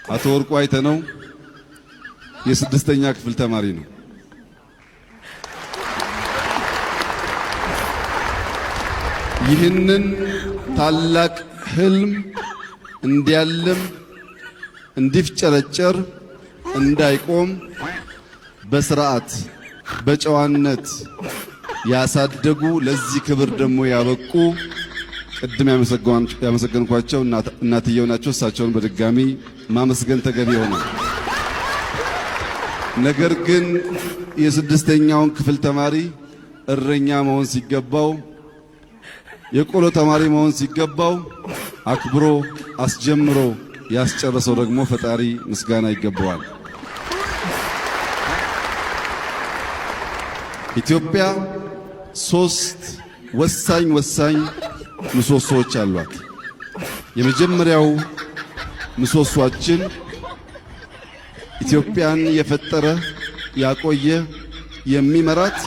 አቶ ወርቁ አይተነው የስድስተኛ ክፍል ተማሪ ነው። ይህንን ታላቅ ህልም እንዲያልም፣ እንዲፍጨረጨር፣ እንዳይቆም በስርዓት በጨዋነት ያሳደጉ፣ ለዚህ ክብር ደግሞ ያበቁ ቅድም ያመሰገንኳቸው እናትየው ናቸው። እሳቸውን በድጋሚ ማመስገን ተገቢ ይሆናል። ነገር ግን የስድስተኛውን ክፍል ተማሪ እረኛ መሆን ሲገባው፣ የቆሎ ተማሪ መሆን ሲገባው አክብሮ አስጀምሮ ያስጨረሰው ደግሞ ፈጣሪ ምስጋና ይገባዋል። ኢትዮጵያ ሶስት ወሳኝ ወሳኝ ምሰሶዎች አሏት። የመጀመሪያው ምሰሶአችን ኢትዮጵያን የፈጠረ፣ ያቆየ፣ የሚመራት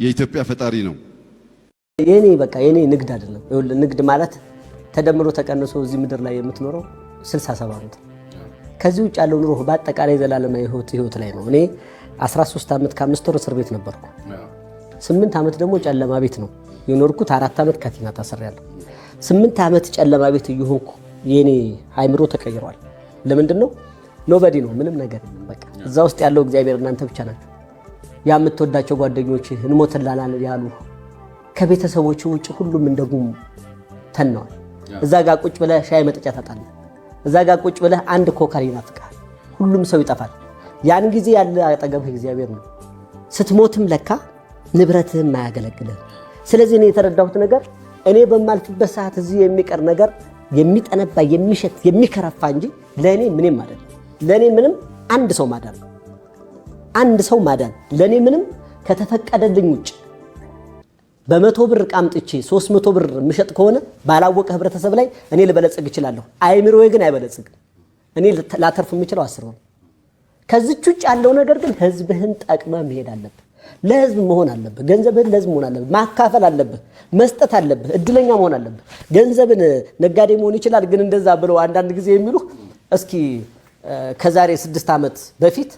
የኢትዮጵያ ፈጣሪ ነው። የኔ በቃ የኔ ንግድ አይደለም። ይኸውልህ ንግድ ማለት ተደምሮ ተቀንሶ እዚህ ምድር ላይ የምትኖረው 67 ዓመት ነው። ከዚህ ውጭ ያለው ኑሮ በአጠቃላይ ዘላለማዊ ህይወት ላይ ነው። እኔ 13 ዓመት ከ5 ወር እስር ቤት ነበርኩ። 8 ዓመት ደግሞ ጨለማ ቤት ነው የኖርኩት። 4 ዓመት ካቴና ታስሬያለሁ። 8 ዓመት ጨለማ ቤት እየሆንኩ የኔ አይምሮ ተቀይሯል። ለምንድን ነው? Nobody ነው፣ ምንም ነገር የለም። በቃ እዛ ውስጥ ያለው እግዚአብሔር እናንተ ብቻ ናቸው። ያ የምትወዳቸው ጓደኞች እንሞትላላን ያሉ ከቤተሰቦች ውጭ ሁሉም እንደጉም ተነዋል። እዛ ጋር ቁጭ ብለህ ሻይ መጠጫ ታጣለህ። እዛ ጋር ቁጭ ብለህ አንድ ኮካ ይናፍቅሃል። ሁሉም ሰው ይጠፋል። ያን ጊዜ ያለ አጠገብህ እግዚአብሔር ነው። ስትሞትም ለካ ንብረትህም አያገለግልህም። ስለዚህ እኔ የተረዳሁት ነገር እኔ በማልፍበት ሰዓት እዚህ የሚቀር ነገር የሚጠነባ፣ የሚሸት፣ የሚከረፋ እንጂ ለእኔ ምንም አይደለም። ለእኔ ምንም አንድ ሰው ማዳን ነው። አንድ ሰው ማዳን ለእኔ ምንም ከተፈቀደልኝ ውጭ በ100 ብር ዕቃ አምጥቼ 300 ብር የምሸጥ ከሆነ ባላወቀ ህብረተሰብ ላይ እኔ ልበለጽግ እችላለሁ። አይምሮዬ ግን አይበለጽግም። እኔ ላተርፍ የምችለው 10 ነው። ከዚች ውጭ ያለው ነገር ግን ህዝብህን ጠቅመህ መሄድ አለብህ። ለህዝብ መሆን አለብህ። ገንዘብህን ለህዝብ መሆን አለብህ። ማካፈል አለብህ። መስጠት አለብህ። እድለኛ መሆን አለብህ። ገንዘብን ነጋዴ መሆን ይችላል፣ ግን እንደዛ ብለው አንዳንድ ጊዜ የሚሉህ እስኪ ከዛሬ 6 ዓመት በፊት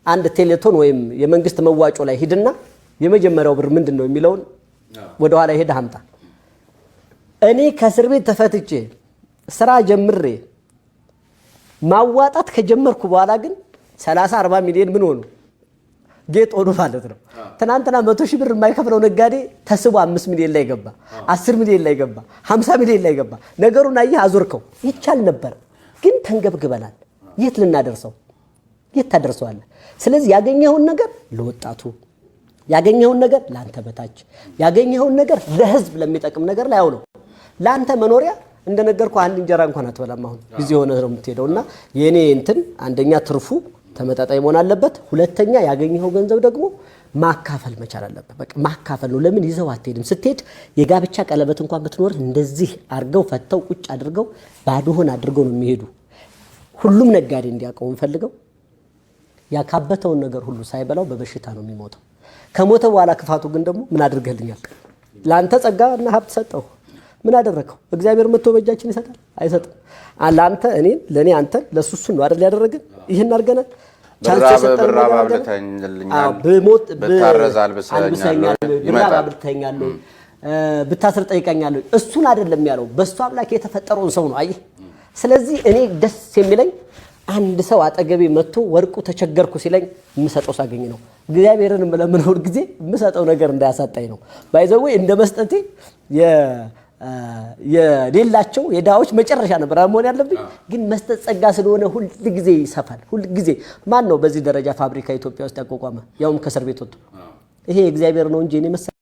አንድ ቴሌቶን ወይም የመንግስት መዋጮ ላይ ሂድና የመጀመሪያው ብር ምንድን ነው የሚለውን ወደኋላ ሄደህ አምጣ። እኔ ከእስር ቤት ተፈትቼ ስራ ጀምሬ ማዋጣት ከጀመርኩ በኋላ ግን 30 40 ሚሊዮን ምን ሆኑ? ጌጥ ሆኑ ማለት ነው። ትናንትና 100,000 ብር የማይከፍለው ነጋዴ ተስቦ 5 ሚሊዮን ላይ ገባ፣ 10 ሚሊዮን ላይ ገባ፣ 50 ሚሊዮን ላይ ገባ። ነገሩን አየህ፣ አዞርከው። ይቻል ነበር ግን ተንገብግበናል። የት ልናደርሰው? የት ታደርሰዋለህ? ስለዚህ ያገኘኸውን ነገር ለወጣቱ፣ ያገኘኸውን ነገር ለአንተ በታች፣ ያገኘኸውን ነገር ለህዝብ ለሚጠቅም ነገር ላይ አውለው። ለአንተ መኖሪያ እንደነገርኩ አንድ እንጀራ እንኳን አትበላም። አሁን ጊዜ ሆነ ነው የምትሄደው። እና የኔ እንትን አንደኛ ትርፉ ተመጣጣኝ መሆን አለበት። ሁለተኛ ያገኘኸው ገንዘብ ደግሞ ማካፈል መቻል አለበት። በቃ ማካፈል ነው። ለምን ይዘው አትሄድም? ስትሄድ የጋብቻ ቀለበት እንኳን ብትኖር እንደዚህ አድርገው ፈተው ቁጭ አድርገው ባዶህን አድርገው ነው የሚሄዱ። ሁሉም ነጋዴ እንዲያውቀው እንፈልገው ያካበተውን ነገር ሁሉ ሳይበላው በበሽታ ነው የሚሞተው። ከሞተ በኋላ ክፋቱ ግን ደግሞ ምን አድርገህልኛል? ለአንተ ጸጋ እና ሀብት ሰጠው፣ ምን አደረግከው? እግዚአብሔር መጥቶ በእጃችን ይሰጣል? አይሰጥም። ለአንተ እኔን፣ ለእኔ አንተን፣ ለእሱ እሱን ነው አይደል ያደረግን? ይህን አድርገናል። Chance ብራብ አብልተኸኛል፣ ብሞት ብታረዝ አልብሰኸኛል፣ ብራብ አብልተኸኛል፣ ብታስር ጠይቀኛል። እሱን አይደለም ያለው፣ በእሱ አምላክ የተፈጠረውን ሰው ነው። አየህ፣ ስለዚህ እኔ ደስ የሚለኝ አንድ ሰው አጠገቤ መጥቶ ወርቁ ተቸገርኩ ሲለኝ የምሰጠው ሳገኝ ነው። እግዚአብሔርን የምለምነው ጊዜ የምሰጠው ነገር እንዳያሳጣኝ ነው። By the way እንደ መስጠቴ የሌላቸው የድሃዎች መጨረሻ ነበር መሆን ያለብኝ። ግን መስጠት ጸጋ ስለሆነ ሁል ጊዜ ይሰፋል። ሁል ጊዜ ማን ነው በዚህ ደረጃ ፋብሪካ ኢትዮጵያ ውስጥ ያቋቋመ? ያውም ከእስር ቤት ወጥቶ። ይሄ እግዚአብሔር ነው እንጂ እኔ መሰለኝ።